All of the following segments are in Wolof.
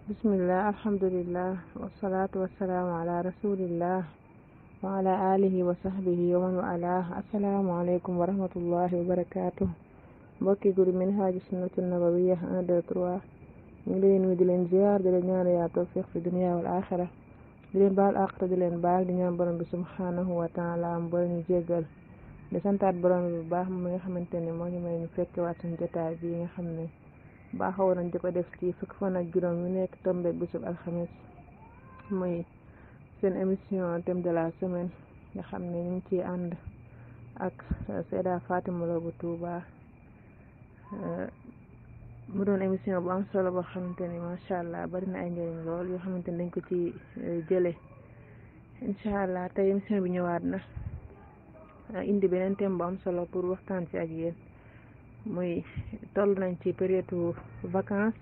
bismillah alhamdulillah wassalatu wassalamu ala rasulillah wa ala alihi wa sahbihi wa man wala. Assalamu alaikum wa rahmatullahi wa barakatuh. Mbokki groupe Minhaju Sunnatu Nabawiyya 1 2 3 ñu ngi leen nuyu di leen ziar di leen ñaan yaa tawfiq fi dunya wal axira, di leen baal àq di leen baal di ñaan borom bi subhanahu wa taala mu boole ñu jéggal, di santaat borom bi bu baax mi nga xamante ne moo ñu may ñu fekkewaat suñu jotaay bi nga xam ne baaxoo nañ di ko def ci fukki fan ak juróom yu nekk tombe bisub alxames, muy seen émission thème de la semaine nga xam ne ñu ngi ciy ànd ak Seyda Fatima Lo bu Touba. mu doon émission bu am solo boo xamante ni macha allah bari na ay njëriñ lool yoo xamante ni dañ ko ci jële incha allah tey émission bi ñëwaat na indi beneen thème bu am solo pour waxtaan ci ak yéen. muy toll nañ ci période vacances,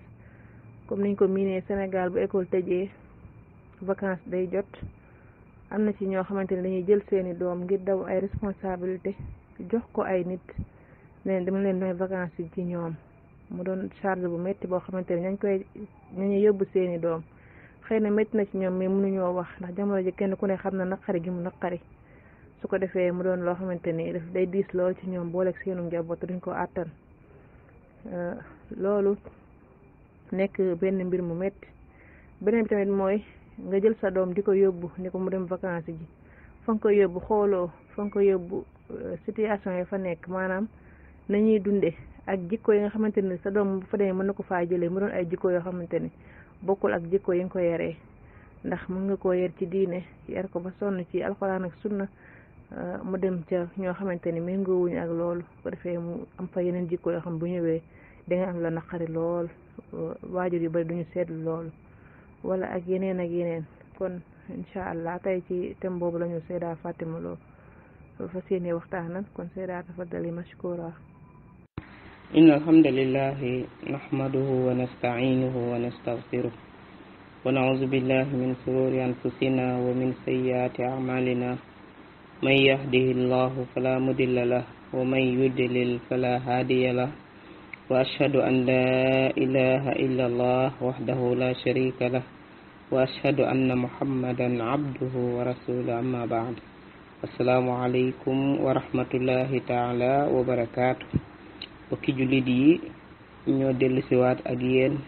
comme niñ ko miinee Sénégal bu école tëjee vacances day jot. am na ci ñoo xamante ne dañuy jël seeni doom ngir daw ay responsabilité jox ko ay nit leen dama leen may vacances yi ci ñoom. mu doon charge bu métti boo xamante ne ñañu yóbbu seeni doom xëy na métti na ci ñoom mais mënuñoo wax ndax jamono ji kenn ku ne xam na naqari gi mu naqari. su ko defee mu doon loo xamante ni daf day diis lool ci ñoom booleeg seenu njaboot duñ ko àttan. loolu nekk benn mbir mu métti. beneen bi tamit mooy nga jël sa doom di ko yóbbu ni ko mu dem vacances ji fa nga ko yóbbu xooloo fa nga ko yóbbu situation yi fa nekk, maanaam nañuy dunde ak jikko yi nga xamante ni sa doom bu fa demee mën na ko faa jëlee mu doon ay jikko yoo xamante ni bokkul ak jikko yi nga ko yaree. ndax mën nga koo yar ci diine yar ko ba sonn ci alxuraan ak sunna, mu dem ca ñoo xamante ni méngoowuñu ak loolu ko defee mu am fa yeneen jikko yoo xam bu ñëwee danga am la naqari lool, waajur yu bari duñu seetlu loolu wala ak yeneen. kon incha allah tey ci thème boobu la ñu Seyda Fatima Lo fas yéene waxtaanal. kon Seyda tafaddali mashkura. inna alhamdulillahi nahmaduhu wa nasta'inuhu wa nastaghfiruh wa na'udhu billahi min shururi anfusina wa min sayyiati a'malina man yahdihillahu fala mudilla lahu wa man yudlil fala hadiya lahu wa ashhadu an la ilaha illa Allah wahdahu la sharika lahu wa ashhadu anna muhammadan abduhu wa rasuluhu amma ba'd. assalamu alaykum wa rahmatullahi ta'ala wa barakatuh. bokki jullit yi ñoo dellusiwaat ak yéen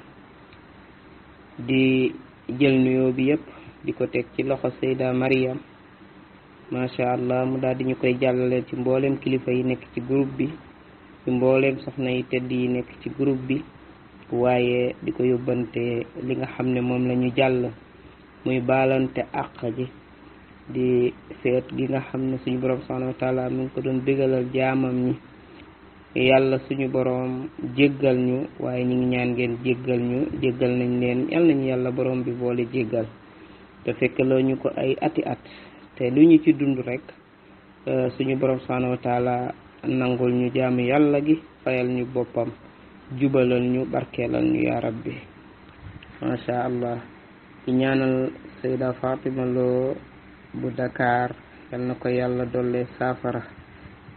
di jël nuyoo bi yépp di ko teg ci loxo Seyda Mariam, macha allah mu daal di ñu koy jàllale ci mboolem kilifa yi nekk ci groupe bi, ci mboolem soxna yi tedd yi nekk ci groupe bi, waaye di ko yóbbante li nga xam ne moom la ñu jàll muy baalante àq ji di feet gi nga xam ne suñu borom subhanahu wa taala mi ngi ko doon bégalal jaamam ñi. yàlla suñu boroom jéggal ñu, waaye ñu ngi ñaan ngeen jéggal ñu, jéggal nañ leen, yal nañu yàlla boroom bi boole jéggal te fekk loo ñu ko ay ati at te lu ñu ci dund rek suñu boroom subhanahu wa taala nangul ñu jaamu yàlla gi, fayal ñu boppam, jubalal ñu, barkeelal ñu yaa rabbi. masha allah ci ñaanal Seyda Fatima Lo bu Dakar, yal na ko yàlla dolle saafara,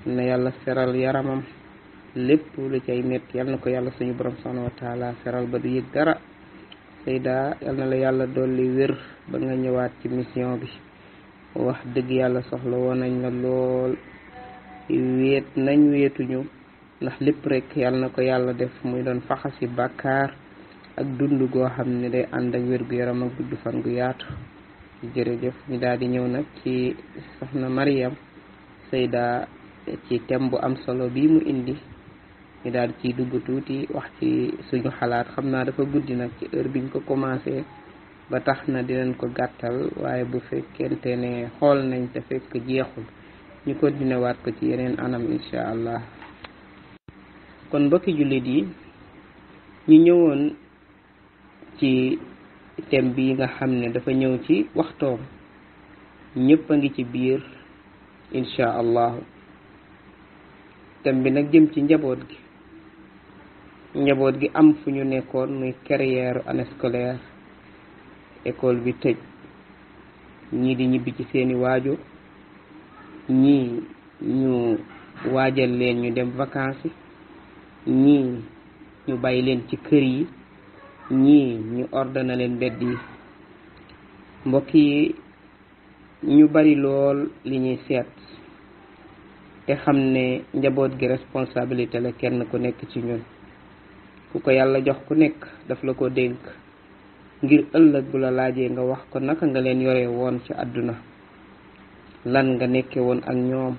yal na yàlla seral yaramam, lépp lu cay métti yal na ko yàlla suñu borom subhanahu wa taala seral ba du yëg dara. Seyda yal na la yàlla dolli wér ba nga ñëwaat ci mission bi. wax dëgg yàlla soxla woon nañ la lool, weetuñu ndax lépp rek yal na ko yàlla def muy doon faxasi bàkkaar ak dund goo xam ne day ànd ak wér gu yaram ak gudd fan gu yaatu. jërëjëf ñu daal di ñëw nag ci soxna Mariam Seyda ci thème bu am solo bii mu indi. ñu daal ciy dugg tuuti wax ci suñu xalaat, xam naa dafa guddi nag ci heure biñ ko commencé ba tax na dinañ ko gàttal, waaye bu fekkente ne xool nañ te fekk jeexul ñu continué waat ko ci yeneen anam insha allah. kon mbokki jullit yi ñu ñëwoon ci thème bi nga xam ne dafa ñëw ci waxtoom, ñëpp a ngi ci biir insha allah. thème bi nag jëm ci njaboot gi am fu ñu nekkoon muy carrière année scolaire, école bi tëj, ñii di ñibbi ci seeni waajur, ñii ñu waajal leen ñu dem vacances, ñii ñu bàyyi leen ci kër yi, ñii ñu ordonné leen mbedd yi. mbokk yi ñu bari lool li ñuy seet te xam ne njaboot gi responsabilité la kenn ku nekk ci ñun. ku ko yàlla jox ku nekk daf la ko dénk ngir ëllëg bu la laajee nga wax ko naka nga leen yore woon ci àdduna, lan nga nekke woon ak ñoom.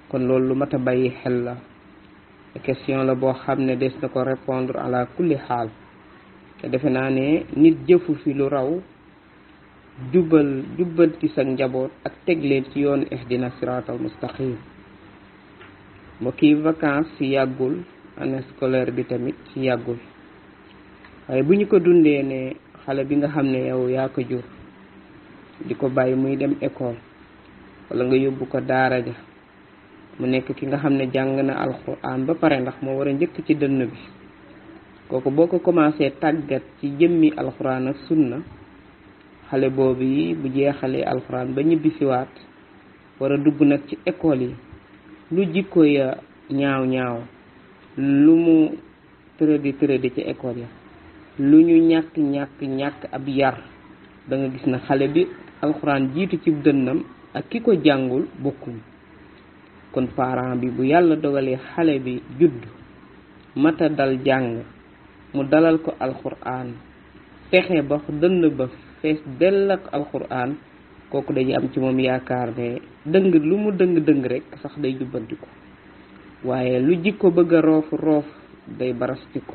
kon loolu lu mat a bàyyi xel la. question la boo xam ne des na ko répondre ala kulli xaal. te defe naa ne nit jëfu fi lu raw jubal ci sa njaboot ak teg leen ci yoonu ihdina siratal mustaqim. mbokki vacances ci yàggul, année scolaire bi tamit ci yàggul, waaye bu ñu ko dundee ne xale bi nga xam ne yow yaa ko jur di ko bàyyi muy dem école wala nga yóbbu ko daara ja mu nekk ki nga xam ne jàng na alxuraan ba pare ndax moo war a njëkk ci dënn bi, kooku boo ko commencé tàggat ci jëmmi alxuraan ak sunna, xale boobu yi bu jeexalee alxuraan ba ñibbi siwaat war a dugg nag ci école yi, lu jikko ya ñaaw ñaaw, lu mu tëradi ci école ya, lu ñu ñàkk ab yar, da nga gis na xale bi alxuraan jiitu ci dënnam ak ki ko jàngul bokkuñ. kon parent bi bu yàlla dogalee xale bi judd mata dal jàng, mu dalal ko alxuraan, fexe ba dënn ba fees dell ak alxuraan, kooku dañuy am ci moom yaakaar ne dëng lu mu dëng rek sax day jubbantiku. waaye lu jikko bëgg a roof day barastiku,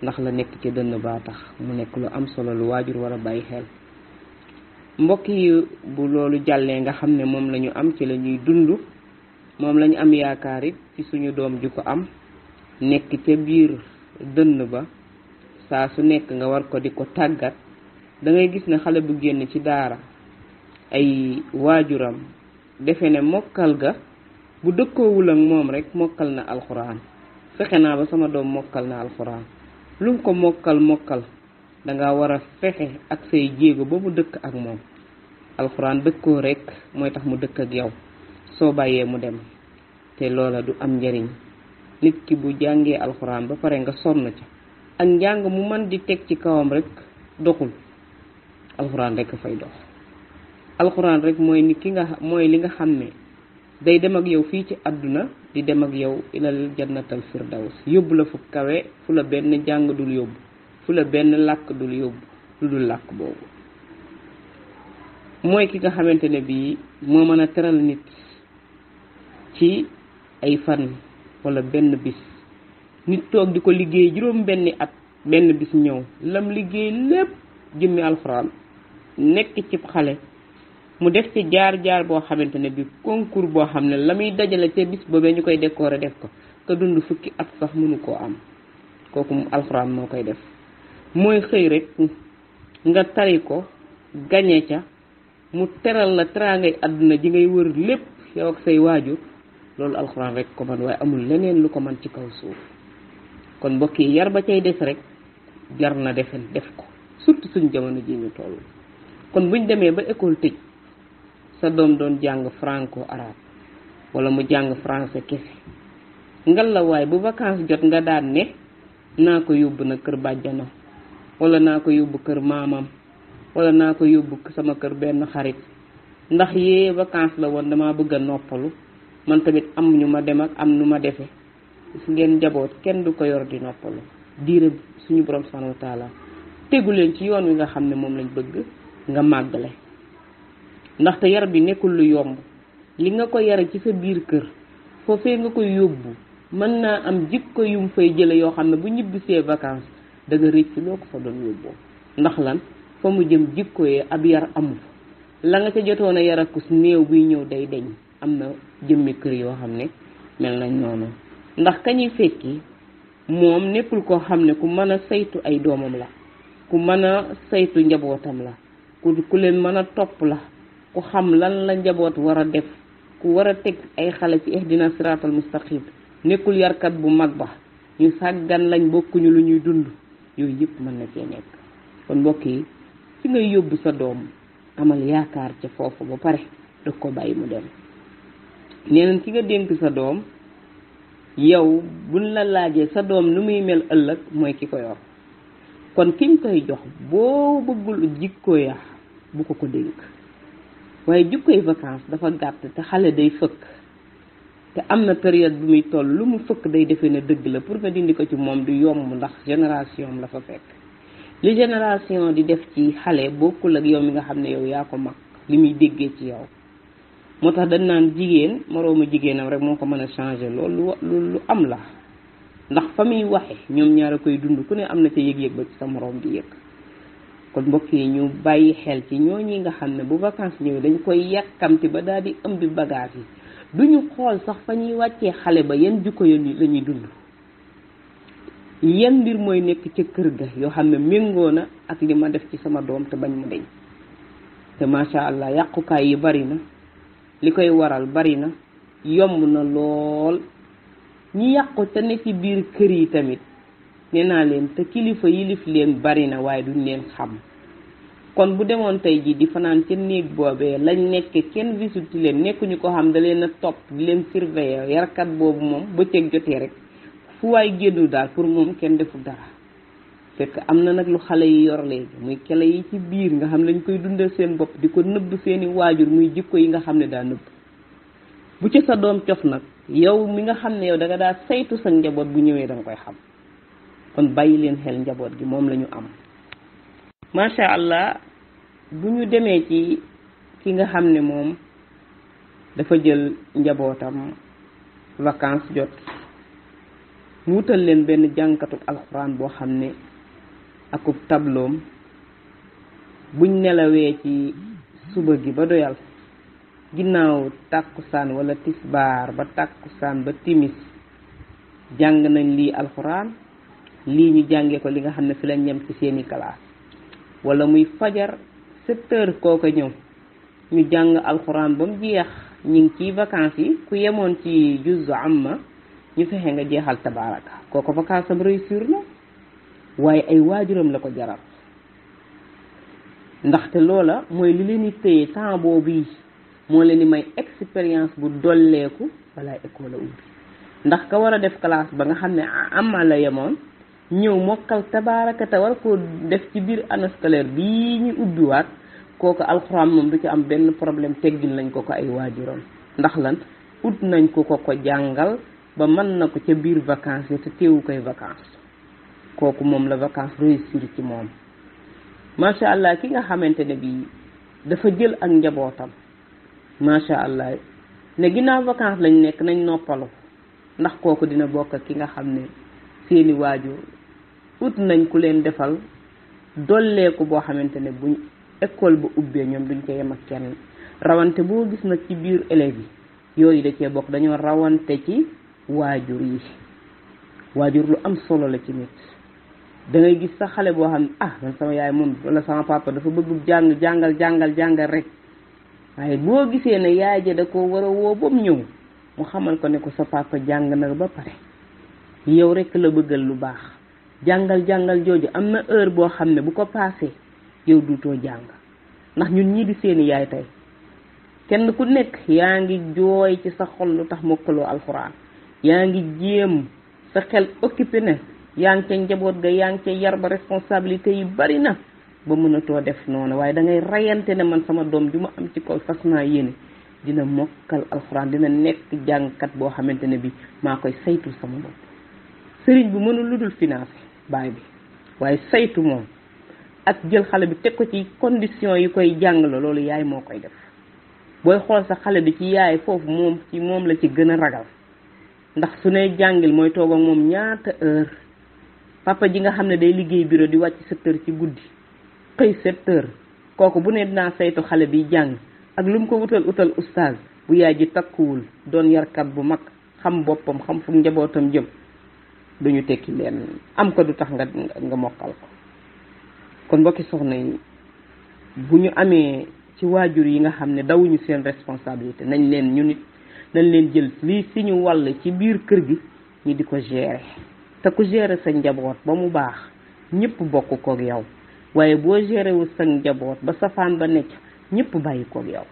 ndax la nekk ci dënn baa tax. mu nekk lu am solo lu waajur war a bàyyi xel. mbokk yi bu loolu jàllee nga xam ne moom la ñu am ci la ñuy dund, moom la ñu am yaakaar it ci suñu doom ju ko am, nekk ca biir dënn ba saa su nekk nga war ko di ko tàggat. da ngay gis ne xale bu génn ci daara ay waajuram defe ne mokkal ga bu dëkkoowul ak moom rek mokkal na alxuraan, fexe naa ba sama doom mokkal na alxuraan. lu ko mokkal danga war a fexe ak say jéego ba mu dëkk ak moom. alxuraan dëkkoo rek mooy tax mu dëkk ak yow, soo bàyyee mu dem, te loola du am njariñ. nit ki bu jàngee alxuraan ba pare nga sonn ca ak njàng mu mën di teg ci kawam rek doxul, alxuraan rek fay dox. alxuraan rek mooy li nga xam ne day dem ak yow fii ci àdduna di dem ak yow ilal jannatal firdaws, yóbbu la fu kawe fu la benn jàng dul yóbbu, fu la benn làkk dul yóbbu lu dul làkk boobu. mooy ki nga xamante ne bii moo mën a teral nit ci ay fan wala benn bis. nit toog di ko liggéey juróom benni at, benn bis ñëw lam liggéey lépp jëmmi alxuraan, nekk ci xale mu def ci jaar boo xamante ne bi concours boo xam ne la muy dajale ca bis boobee ñu koy décorer def ko, te dund fukki at sax mënu koo am. kooku mu alxuraan moo koy def. mooy xëy rek nga tari ko gañe ca, mu teral la teraangay àdduna ji ngay wër lépp yow ak say waajur. loolu alxuraan rek ko man, waaye amul leneen lu ko man ci kaw suuf. kon mbokk yi yar ba cay des rek jar na def ko, surtout suñu jamono ji ñu toll. kon buñ demee ba école tëj, sa doom doon jàng franco arabe wala mu jàng français kese, ngal la waay bu vacances jot nga daan ne naa ko yóbbu na kër bàjjanam, wala naa ko yóbbu kër maamam, wala naa ko yóbbu sama kër benn xarit, ndax yee vacances la woon dama bëgg a noppalu, man tamit am ñu ma dem ak am nu ma defe. su ngeen njaboot kenn du ko yor di noppalu, diire suñu borom subhanahu wa taala tegu leen ci yoon wi nga xam ne moom lañ bëgg nga màggale. ndaxte yar bi nekkul lu yomb. li nga ko yare ci sa biir kër foofee nga koy yóbbu, mën naa am jikko yum fay jële yoo xam ne bu ñibbisee vacances da nga rëcc loo ko fa doon yóbboo. ndax lan? fa mu jëm jikko yee ab yar amu fa. la nga ca jotoon a yarakus néew buy ñëw day deñ. am na jëmmi kër yoo xam ne mel nañ noonu. ndax kañuy fekki moom nekkul koo xam ne ku mën a saytu ay doomam la, ku mën a saytu njabootam la, ku leen mën a topp la, ku xam lan la njaboot war a def, ku war a teg ay xale ci ihdina siratal mustaqim. nekkul yarkat bu mag ba, ñu sàggan lañ, bokkuñu lu ñuy dund. yooyu yëpp mën na cee nekk. kon mbokk yi, fi ngay yóbbu sa doom amal yaakaar ca foofu ba pare da ko bàyyi mu dem. neeneen ki nga dénk sa doom, yow buñ la laajee sa doom nu muy mel ëllëg mooy ki ko yor. kon kiñ koy jox boo bëggul jikko ya bu ko dénk waaye jikkoy vacances dafa gàtt te xale day fëkk te am na période bu muy toll lu mu fëkk day defee ne dëgg la pour nga dindi ko ci moom du yomb ndax génération la fa fekk li génération di def ci xale bokkul ak yow mi nga xam ne yow yaa ko mag li muy déggee ci yow moo tax dañ naan jigéen moroomu jigéenam rek moo ko mën a changer loolu lu am la ndax fa muy waxe ñoom ñaar a koy dund ku ne am na ca yëg-yëg ba ci sa moroom di yëg kon mbokk yi ñu bàyyi xel ci ñooñi nga xam ne bu vacances ñëwee dañ koy yàkkamti ba daal di ëmbi bagage yi duñu xool sax fa ñuy wàccee xale ba yan jikko yoon la ñuy dund yan mbir mooy nekk ca kër ga yoo xam ne méngoo na ak li ma def ci sama doom te bañ mu deñ te macha allah yàqukaay yi bari na li koy waral bari na yomb na lool ñi yàqu te ne ci biir kër yi tamit nee naa leen te kilifa yilif leen bari na waaye duñ leen xam kon bu demoon tey ji di fanaan ca néeg boobee lañ nekke kenn visite leen nekkuñu ko xam da leen a topp di leen surveiller yarkat boobu moom bëccëg jotee rek fu waay génnu daal pour moom kenn defu dara fekk am na nag lu xale yi yor léegi muy kele yi ci biir nga xam lañ koy dundal seen bopp di ko nëbb seeni waajur muy jikko yi nga xam ne daa nëbb bu ci sa doom cof nag yow mi nga xam ne yow da nga daa saytu sa njaboot bu ñëwee da nga koy xam kon bàyyi leen xel njaboot gi moom la ñu am macha allah bu ñu demee ci ki nga xam ne moom dafa jël njabootam vacances jot mu wutal leen benn jànkatu alxuraan boo xam ne akub tabloom buñ nelawee ci suba gi ba doyal ginnaaw tàkkusaan wala tisbaar ba tàkkusaan ba timis jàng nañ lii alxuraan lii ñu jàngee ko li nga xam ne fi lañ yem ci seeni classe wala muy fajar 7 heures kooka ñëw ñu jàng alxuraan ba mu jeex ñu ngi ci vacances yi ku yemoon ci juzu amma ñu fexe nga jeexal tabaraka kooku vacances am réussir na waaye ay waajuram la ko jaral ndaxte loola mooy li leen di téye temps boobu moo leen di may expérience bu dolleeku wala école ubbi ndax ka war a def classe ba nga xam ne amma la yemoon ñëw mokkal tabaraka te war koo def ci biir année scolaire bii ñu ubbiwaat kooku alxuraan moom du ci am benn problème teggil nañ ko ay waajuram ndax lan ut nañ ko jàngal ba mën na ko ca biir vacances yi te teewu koy vacances kooku moom la vacances réussir ci moom macha allah ki nga xamante ne bii dafa jël ak njabootam macha allah ne ginnaaw vacances lañ nekk nañ noppalu ndax kooku dina bokk ak ki nga xam ne seeni waajur ut nañ ku leen defal dolleeku boo xamante ne buñ école ba ubbee ñoom duñ ko yem ak kenn rawante boo gis nag ci biir élèves yi yooyu da cee bokk dañoo rawante ci waajur yi waajur lu am solo la ci nit da ngay gis sa xale boo xam ne man sama yaay moom wala sama papa dafa bëgg jàngal rek waaye boo gisee ne yaay ja da ko war a woo ba mu ñëw mu xamal ko ne ko sa papa jàng na ba pare yow rek la bëggal lu baax jàngal jooju am na heure boo xam ne bu ko paasee yow duutoo jàng ndax ñun ñii di seeni yaay tey kenn ku nekk yaa ngi jooy ci sa xol lu tax mokkaloo alxuraan yaa ngi jéem sa xel occupé na yaa ngi ca njaboot ga yaa ngi ca yar ba responsabilité yi bari na ba mënatoo def noonu waaye da ngay rayante ne man sama doom ju ma am ci kaw fas naa yéene dina mokkal alxuraan dina nekk jàngkat boo xamante ne bi maa koy saytu sama bopp sëriñ bi mënul lu dul financé baay bi waaye saytu moom ak jël xale bi teg ko ci condition yi koy jàngalo loolu yaay moo koy def booy xool sa xale bi ci yaay foofu moom la ci gën a ragal ndax su ne jàngil mooy toog ak moom ñaata heure papa ji nga xam ne day liggéey bureau di wàcc 7 heures ci guddi xëy 7 heures kooku bu ne dinaa saytu xale bi jàng ak lu mu ko utal oustaz bu yaay ji takkuwul doon yarkat bu mag xam boppam xam fu njabootam jëm duñu tekki leen am ko du tax nga mokkal ko kon mbokki soxna yi bu ñu amee ci waajur yi nga xam ne dawuñu seen responsabilité nañ leen jël lii si ñu wàll ci biir kër gi ñu di ko gérer te ku gérer sa njaboot ba mu baax ñëpp bokk koog yow waaye boo gérer wu sa njaboot ba safaan ba nekk ñëpp bàyyi koog yow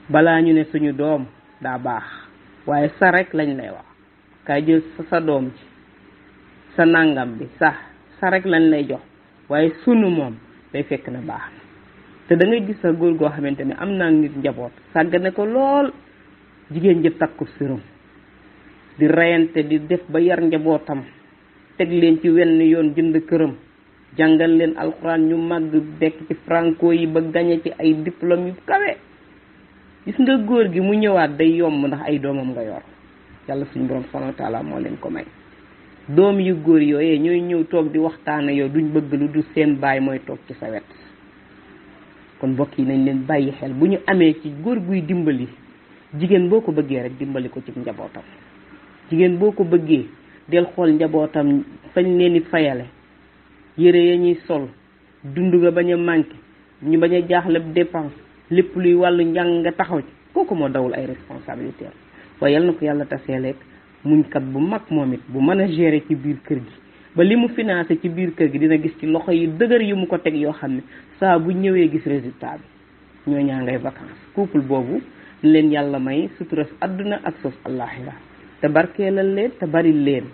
balaa ñu ne suñu doom daa baax waaye sa rek lañ lay wax kaay jël sa doom ci sa nangam bi sa sa rek lañ lay jox waaye sunu moom day fekk na baax na te da ngay gis sa góor goo xamante ne am naa nit njaboot sàggane ko lool jigéen ji takku sëram di reyante di def ba yar njabootam teg leen ci wenn yoon jënd këram jàngal leen alxuraan ñu màgg dekk ci franco yi ba gañe ci ay diplôme yu kawe gis nga góor gi mu ñëwaat day yomb ndax ay doomam nga yor yàlla suñu borom subhanahu wa taala moo leen ko may doom yu góor yooyee ñooy ñëw toog di waxtaana yow duñ bëgg lu du seen baay mooy toog ci sa wet kon mbokk yi nañ leen bàyyi xel bu ñu amee ci góor guy dimbali jigéen boo ko bëggee rek dimbali ko ci njabootam jigéen boo ko bëggee del xool njabootam fañ leen di fayale yére ya ñuy sol dund ga bañ a manqué ñu bañ a jaaxle dépense lépp luy wàllu njàng nga taxaw ci kooku moo dawul ay responsabilité waaye yal na ko yàlla taseeleeg muñkat bu mag moom it bu mën a gérer ci biir kër gi ba li mu financé ci biir kër gi dina gis ci loxo yi dëgër yu mu ko teg yoo xam ne saa bu ñëwee gis résultat bi ñoo ñaa ngay vacances couple boobu leen yàlla may suturas àdduna ak sos àllaaxira te barkeelal leen te bari leen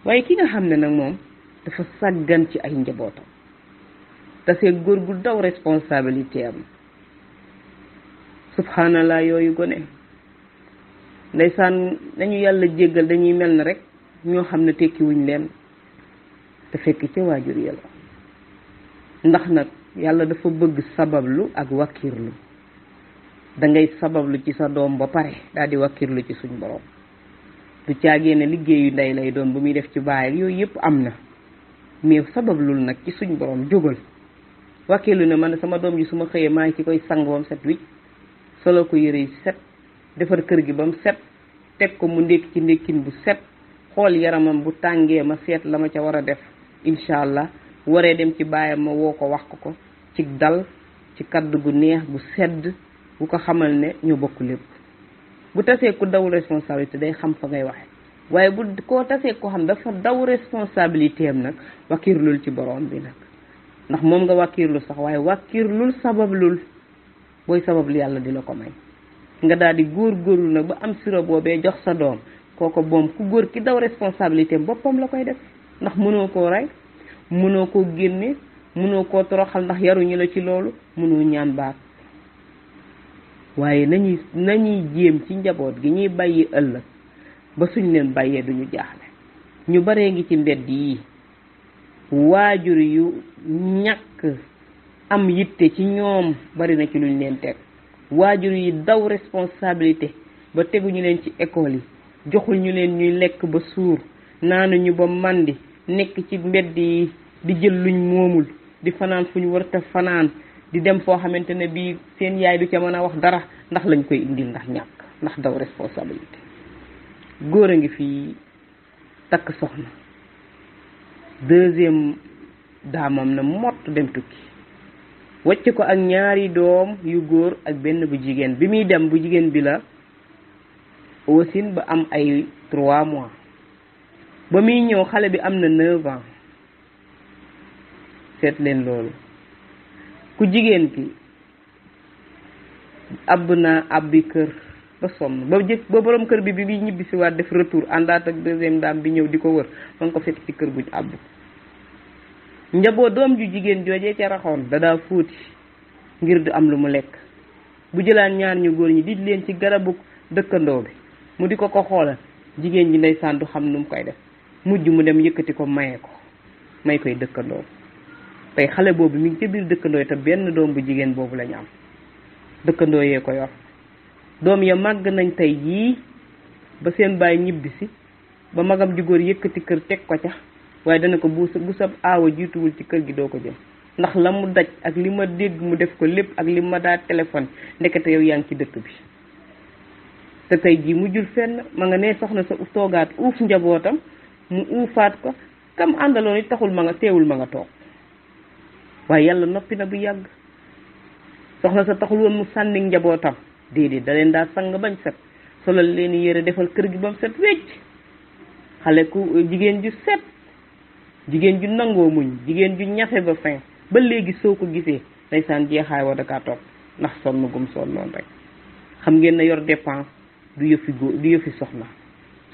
waaye ki nga xam ne nag moom dafa sàggan ci ay njabootam te see góor gu daw responsabilité am subhanallah yooyu gone ndeysaan nañu yàlla jéggal dañuy mel na rek ñoo xam ne tekki wuñ leen te fekk ca waajur yàlla ndax nag yàlla dafa bëgg sabablu ak wakkirlu da ngay sabablu ci sa doom ba pare daal di wakkirlu ci suñ borom du caagee ne liggéeyu ndey lay doon bu muy def ci baay ak yooyu yëpp am na mais sabablul nag ci suñ borom jógal wakkirlu ne man sama doom ji su ma xëyee maa ngi ci koy sang bam set wicc solo ko yëre yi set defar kër gi ba mu set teg ko mu ndékki ci ndékkin bu set xool yaramam bu tàngee ma seet la ma ca war a def incha allah waree dem ci baayam ma woo ko wax ko ci dal ci kaddu gu neex gu sedd bu ko xamal ne ñu bokk lépp bu tasee ku daw responsabilité day xam fa ngay waxe waaye bu koo tasee ko xam dafa daw responsabilité am nag wakiirlul ci borom bi nag ndax moom nga wakiirlu sax waaye wakiirlul sabablul booy sabablu yàlla di la ko may nga daal di góorgóorlu nag ba am siro boobee jox sa doom kooko boom ku góor ki daw responsabilité boppam la koy def ndax mënoo koo rey mënoo koo génne mënoo koo toroxal ndax yaruñu la ci loolu mënoo ñaan baat waaye nañuy jéem ci njaboot gi ñuy bàyyi ëllëg ba suñ leen bàyyee duñu jaaxle ñu baree ngi ci mbedd yi waajur yu ñàkk am yitte ci ñoom bari na ci luñ leen teg waajur yi daw responsabilité ba teguñu leen ci école yi joxul ñu leen ñuy lekk ba suur naanuñu ba màndi nekk ci mbedd yi di jël luñ moomul di fanaan fu ñu warta fanaan di dem foo xamante ne bii seen yaay du ca mën a wax dara ndax lañ koy indil ndax ñàkk ndax daw responsabilité góor a ngi fii takk soxna deuxième daamam na mott dem tukki wacc ko ak ñaari doom yu góor ak benn bu jigéen bi muy dem bu jigéen bi la wasin ba am ay 3 mois ba muy ñëw xale bi am na 9 ans seet leen loolu ku jigéen ki àbb naa àbbi kër ba sonn ba borom kër bi ñibbi si waat def retour àndaat ak deuxième dame bi ñëw di ko wër man ko fekk ci kër guñ àbb njaboot doom ju jigéen joojee ca raxoon dadaa fóoti ngir di am lu mu lekk bu jëlaan ñaar ñu góor ñi di leen ci garabu dëkkandoo bi mu di ko xoolal jigéen ji ndeysaan du xam nu mu koy def mujj mu dem yëkkati ko may koy dëkkandoo tey xale boobu mi ngi ca biir dëkkandoo yi te benn doom bu jigéen boobu la ñu am dëkkandoo yee ko yor doom ya màgg nañ tey jii ba seen baay ñibbisi ba magam ju góor yëkkati kër teg ko ca waaye dana ko bu sab aawa jiituwul ci kër gi doo ko jëm ndax la mu daj ak li ma dégg mu def ko lépp ak li ma daa téléphone ndekete yow yaa ngi ci dëkk bi te tey jii mu jul fenn ma nga nee soxna sa toogaat uuf njabootam mu uufaat ko kam àndaloon it taxul ma nga teewul ma nga toog waaye yàlla noppi na bu yàgg soxna sa taxul woon mu sànni njabootam déedéet da leen daa sang bañ set solal leen yére defal kër gi ba mu set wecc xale ku jigéen ju set jigéen ju nangoo muñ jigéen ju ñafe ba fin ba léegi soo ko gisee ndeysaan jeexaay wa dakaa topp ndax sonn gum sonnoon rek xam ngeen na yor dépense du yëfi góor du yëfi soxna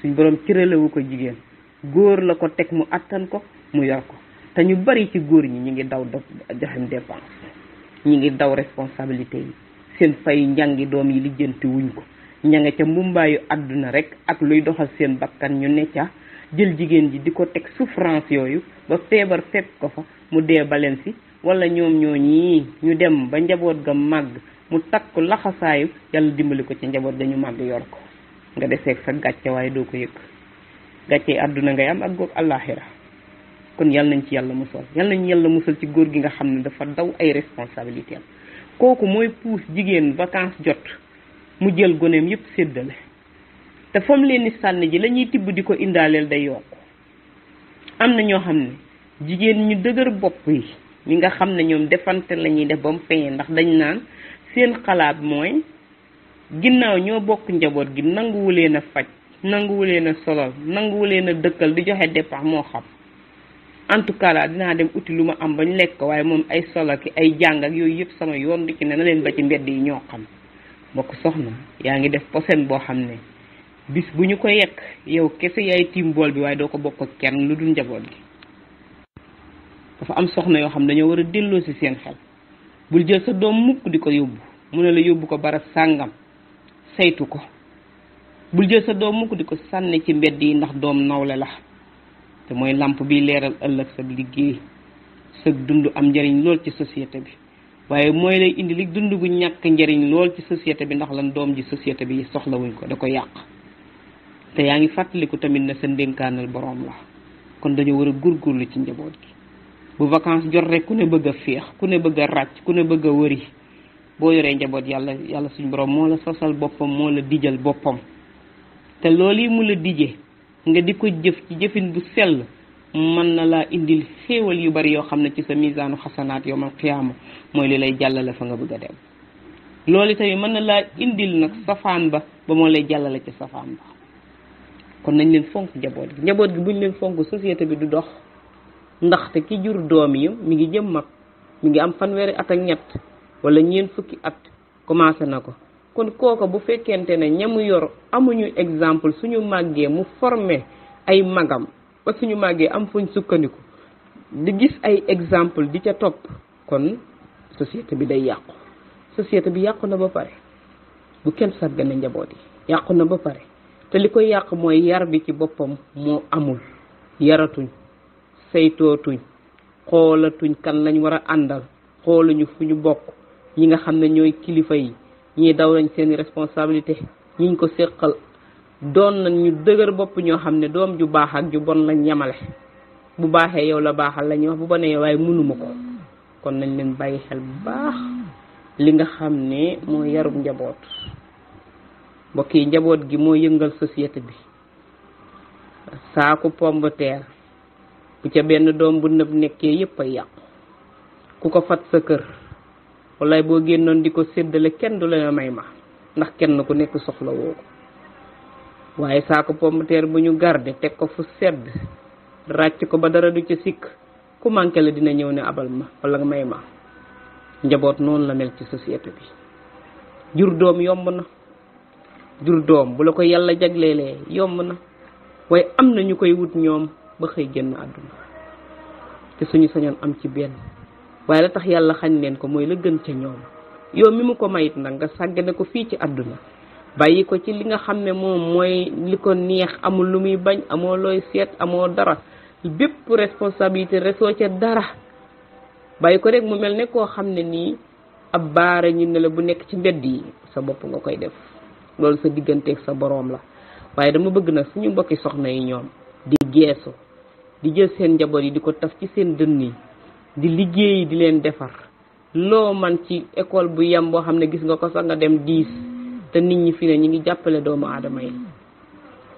suñ borom cëralewu ko jigéen góor la ko teg mu attan ko mu yor ko te ñu bari ci góor ñi ñi ngi daw joxe dépense ñi ngi daw responsabilité yi seen fay njàngi doom yi lijjanti wuñ ko ña nga ca mbumbaayu àdduna rek ak luy doxal seen bakkan ñu ne ca jël jigéen ji di ko teg souffrance yooyu ba feebar fekk ko fa mu dee baleen si wala ñoom ñooñi ñu dem ba njaboot ga màgg mu takk laxasaayu yàlla dimbali ko ci njaboot ga ñu màgg yor ko nga deseeg sa gàcce waaye doo ko yëg gàcce àdduna ngay am ak goog àllaaxira kon yàlla nañ ci yàlla musal yàlla nañ yàlla musal ci góor gi nga xam ne dafa daw ay responsabilité am kooku mooy puus jigéen vacances jot mu jël goneem yépp séddale te fam leen ni sànni ji la ñuy tibb di ko indaaleel day yokk am na ñoo xam ne jigéen ñu dëgër bopp yi ñi nga xam ne ñoom defante la ñuy def ba mu peñe ndax dañ naan seen xalaat mooy ginnaaw ñoo bokk njaboot gi nanguwuleen a faj nanguwuleen a solal nanguwuleen a dëkkal di joxe dépense moo xam en tout cas la dinaa dem uti lu ma am bañ lekk ko waaye moom ay solo ki ay jàng ak yooyu yëpp sama yoon du ci ne na leen ba ci mbedd yi ñoo xam bokk soxna yaa ngi def posen boo xam ne bis bu ñu ko yekk yow kese yaay tiim bool bi waaye doo ko bokk ak kenn lu dul njaboot gi dafa am soxna yoo xam dañoo war a delloo si seen xel bul jël sa doom mukk di ko yóbbu mu ne la yóbbu ko barab sàngam saytu ko bul jël sa doom mukk di ko sànni ci mbedd yi ndax doom nawle la te mooy lamp bi leeral ëllëg sa liggéey sa dund am njariñ lool ci société bi waaye mooy lay indi li dund gu ñàkk njariñ lool ci société bi ndax lan doom ji société bi soxlawuñ ko da ko yàq te yaa ngi fàttaliku tamit ne sa ndénkaanal boroom la kon dañoo war a góorgóorlu ci njaboot gi bu vacances jot rek ku ne bëgg a féex ku ne bëgg a ràcc ku ne bëgg a wëri boo yoree njaboot yàlla suñ borom moo la sosal boppam moo la dijal boppam te loolu yi mu la dije nga di ko jëf ci jëfin bu sell mën na laa indil xéewal yu bari yoo xam ne ci sa misaanu xasanaat yawmal qiyaama mooy li lay jàllale fa nga bëgg a dem loolu tamit mën na laa indil nag safaan ba moo lay jàllale ci safaan ba kon nañ leen fonk njaboot gi buñ leen fonk société bi du dox ndaxte ki jur doom yi mi ngi jëm mag mi ngi am fanweeri at ak ñett wala ñeent fukki at commencé na ko kon kooka bu fekkente ne ñamu yor amuñu exemple suñu màggee mu formé ay magam ba suñu màggee am fuñ sukkandiku di gis ay exemple di ca topp kon société bi day yàqu société bi yàqu na ba pare bu kenn sàggane njaboot yi yàqu na ba pare te li koy yàq mooy yar bi ci boppam moo amul yaratuñ saytootuñ xoolatuñ kan lañ war a àndal xooluñu fu ñu bokk ñi nga xam ne ñooy kilifa yi ñii daw nañ seeni responsabilité ñiñ ko séqal doon nañ ñu dëgër bopp ñoo xam ne doom ju baax ak ju bon lañ yemale bu baaxee yow la baaxal la ñuy wax bu bonee waaye mënuma ko kon nañ leen bàyyi xel bu baax li nga xam ne moo yarub njaboot mbokk yi njaboot gi moo yëngal société bi saaku pomme de terre bu ca benn doom bu nëb nekkee yépp a yàqu ku ko fat sa kër wallaay boo génnoon di ko séddale kenn du la may ma ndax kenn ku nekk soxla woo ko waaye saaku pomme de terre bu ñu garde teg ko fu sedd ràcc ko ba dara du ca sikk ku manqué la dina ñëw ne abal ma wala nga may ma njaboot noonu la mel ci société bi jur doom yomb na jur doom bu la ko yàlla jagleelee yomb na waaye am na ñu koy wut ñoom ba xëy génn àdduna te suñu sañoon am ci benn waaye la tax yàlla xañ leen ko mooy la gën ca ñoom yow mi mu ko mayit nag nga sàggane ko fii ci àdduna bàyyi ko ci li nga xam ne moom mooy li ko neex amul lu muy bañ amoo looy seet amoo dara bépp responsabilité resoo ca dara bàyyi ko rek mu mel ne koo xam ne nii ab baara ñu ne la bu nekk ci mbedd yi sa bopp nga koy def loolu sa digganteeg sa boroom la waaye dama bëgg nag suñu mbokki soxna yi ñoom di geesu di jël seen njaboot yi di ko taf ci seen dënn yi di liggéey di leen defar loo man ci école bu yem boo xam ne gis nga ko sax nga dem 10 te nit ñi fi ne ñi ngi jàppale doomu aadama yi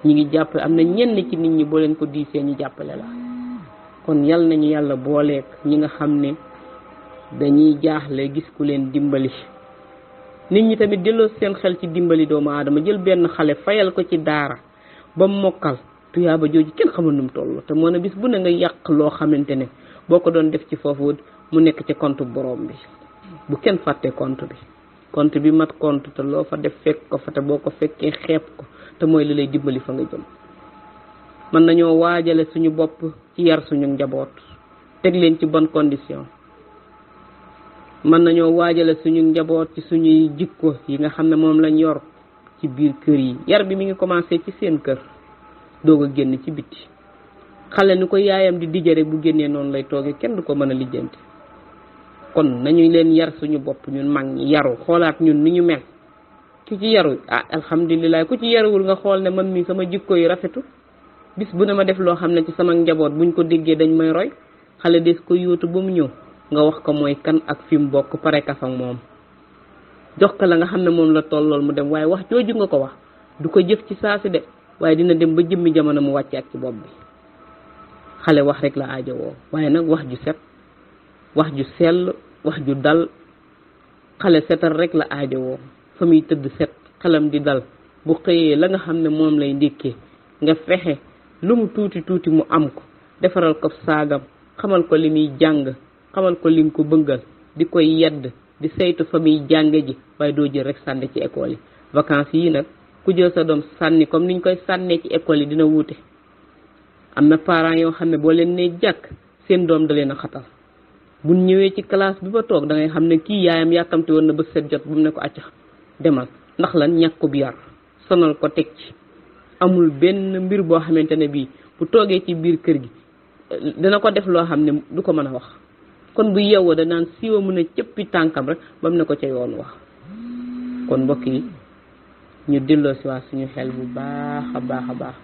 ñi ngi jàppale am na ñenn ci nit ñi boo leen ko diisee ñu jàppale la kon yal nañu yàlla booleek ñi nga xam ne dañuy jaaxle gis ku leen dimbali nit ñi tamit delloo seen xel ci dimbali doomu aadama jël benn xale fayal ko ci daara ba mokkal tuyaaba jooju kenn xamul nu mu toll te moo ne bis bu ne nga yàq loo xamante ne boo ko doon def ci foofu mu nekk ci compte borom bi bu kenn fàtte compte bi mat compte te loo fa def fekk ko fa te boo ko fekkee xeeb ko te mooy li lay dimbali fa nga jëm mën nañoo waajale suñu bopp ci yar suñu njaboot teg leen ci bonne condition mën nañoo waajale suñu njaboot ci suñuy jikko yi nga xam ne moom lañ yor ci biir kër yi yar bi mi ngi commencé ci seen kër doog a génn ci biti xale ni ko yaayam di dijare bu génnee noonu lay toogee kenn du ko mën a lijjanti kon nañu leen yar suñu bopp ñun mag ñi yaru xoolaat ñun ni ñu mel ku ci yaru alhamdulilah ku ci yaruwul nga xool ne man mi sama jikko yi rafetu bis bu ne ma def loo xam ne ci sama njaboot buñ ko déggee dañ may roy xale des ko yóotu ba mu ñëw nga wax ko mooy kan ak fi mu bokk pare kaf ak moom jox ko la nga xam ne moom la tollool mu dem waaye wax jooju nga ko wax du ko jëf ci saasi de waaye dina dem ba jëmmi jamono mu wàcce ak ci bopp bi xale wax rek la aajowoo waaye nag wax ju set wax ju sell wax ju dal xale setal rek la aajowoo fa muy tëdd set xelam di dal bu xëyee la nga xam ne moom lay ndékkee nga fexe lu mu tuuti tuuti mu am ko defaral ko saagam xamal ko li muy jàng xamal ko lim ko bëggal di koy yedd di saytu fa muy jànge ji waaye doo jël rek sànni ci école yi vacances yi nag ku jël sa doom sànni comme niñ koy sànnee ci école yi dina wuute am na parents yoo xam ne boo leen nee jàkk seen doom da leen a xatal bu ñëwee ci classe bi ba toog da ngay xam ne kii yaayam yàkkamte woon na ba set jot bu mu ne ko acca demal ndax lan ñàkkub yar sonal ko teg ci amul benn mbir boo xamante ne bii bu toogee ci biir kër gi dana ko def loo xam ne du ko mën a wax kon bu yeewoo da naan siiwa mën a cëppi tànkam rek ba mu ne ko ca yoon wax kon mbokk yi ñu delloo si waa suñu xel bu baax a baax a baax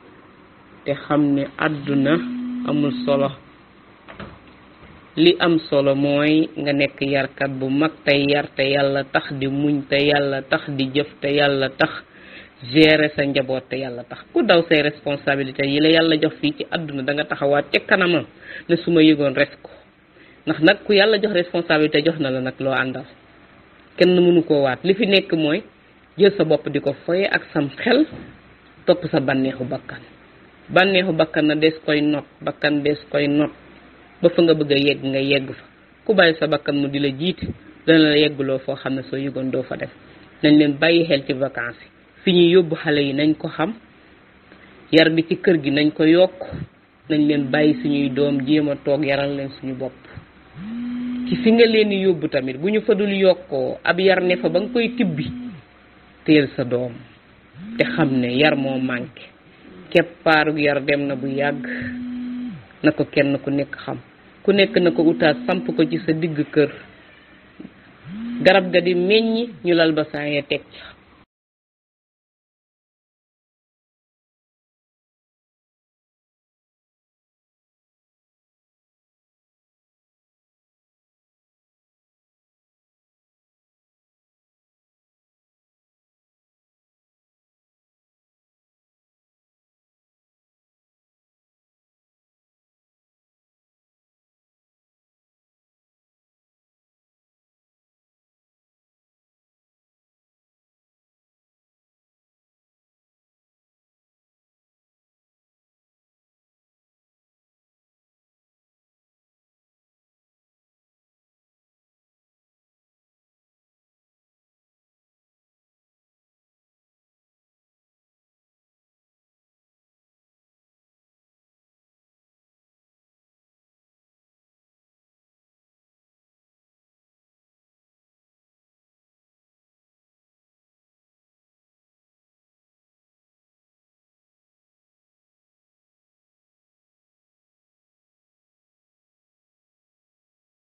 te xam ne àdduna amul solo li am solo mooy nga nekk yarkat bu mag tey yar te yàlla tax di muñ te yàlla tax di jëf te yàlla tax gérer sa njaboot te yàlla tax ku daw say responsabilité yi la yàlla jox fii ci àdduna da nga taxawaat ca kanamam ne su ma yëgoon res ko ndax nag ku yàlla jox responsabilité jox na la nag loo àndal kenn mënu koo waat li fi nekk mooy jël sa bopp di ko foye ak sam xel topp sa bànneexu bakkan na des koy not bakkan des koy not ba fa nga bëgg a yegg nga yegg fa ku bàyyi sa bakkan mu di la jiite dana la yeggloo foo xam ne soo yëgoon doo fa def nañ leen bàyyi xel ci vacances yi fi ñuy yóbbu xale yi nañ ko xam yar bi ci kër gi nañ ko yokk nañ leen bàyyi suñuy doom jéem a toog yaral leen suñu bopp ci fi nga leen di yóbbu tamit bu ñu fa dul yokkoo ab yar ne fa ba nga koy tibbi teel sa doom te xam ne yar moo manqué keppaaru yar dem na bu yàgg na ko kenn ku nekk xam ku nekk na ko utaat samp ko ci sa digg kër garab ga di meññi ñu lal ba saa yee teg ca